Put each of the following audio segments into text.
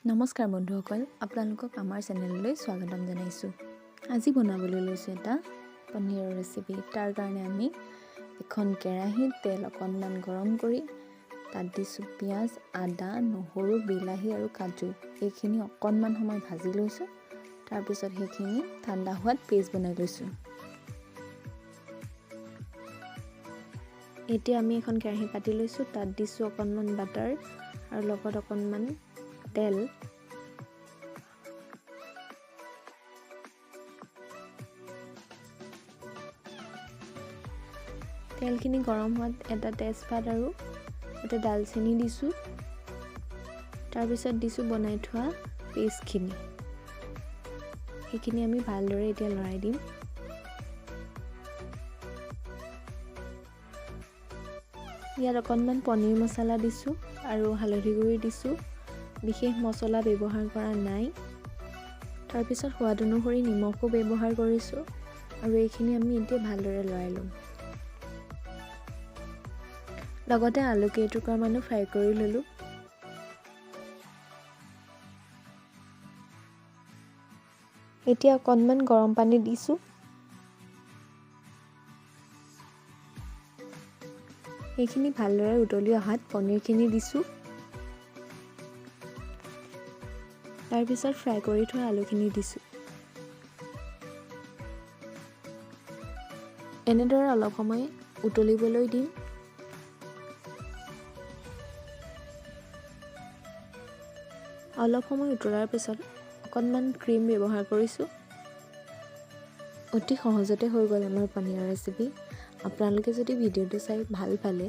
নমস্কাৰ বন্ধুসকল, আপোনালোকক আমাৰ চেনেললৈ স্বাগতম জনাইছোঁ। আজি বনাবলৈ লৈছোঁ এটা পনীৰৰ ৰেচিপি। তাৰ কাৰণে আমি এখন কেৰাহীত তেল অকণমান গৰম কৰি তাত দিছোঁ পিঁয়াজ, আদা, নহৰু, বিলাহী আৰু কাজু। এইখিনি অকণমান সময় ভাজি লৈছোঁ। তাৰপিছত সেইখিনি ঠাণ্ডা হোৱাত পেষ্ট বনাই লৈছোঁ। এতিয়া আমি এখন কেৰাহী পাতি লৈছোঁ। তাত দিছোঁ অকণমান বাটাৰ আৰু লগত অকণমান তেল। তেলখিনি গৰম হোৱাত এটা তেজপাত আৰু এটা ডালচেনি দিছোঁ। তাৰপিছত দিছোঁ বনাই থোৱা পেষ্টখিনি। সেইখিনি আমি ভালদৰে এতিয়া লৰাই দিম। ইয়াত অকণমান পনীৰ মছলা দিছোঁ আৰু হালধি গুড়ি দিছোঁ। বিশেষ মছলা ব্যৱহাৰ কৰা নাই। তাৰপিছত সোৱাদ অনুসৰি নিমখো ব্যৱহাৰ কৰিছোঁ আৰু এইখিনি আমি এতিয়া ভালদৰে লৰাই ল'ম। লগতে আলু কেইটুকুৰামানো ফ্ৰাই কৰি ল'লোঁ। এতিয়া অকণমান গৰম পানী দিছোঁ। এইখিনি ভালদৰে উতলি অহাত পনীৰখিনি দিছোঁ। তাৰপিছত ফ্ৰাই কৰি থোৱা আলুখিনি দিছোঁ। এনেদৰে অলপ সময় উতলিবলৈ দিম। অলপ সময় উতলাৰ পিছত অকণমান ক্ৰীম ব্যৱহাৰ কৰিছোঁ। অতি সহজতে হৈ গ'ল আমাৰ পনীৰৰ ৰেচিপি। আপোনালোকে যদি ভিডিঅ'টো চাই ভাল পালে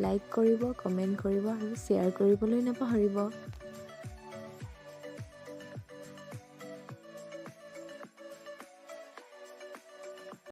লাইক কৰিব, কমেণ্ট কৰিব আৰু শ্বেয়াৰ কৰিবলৈ নাপাহৰিব।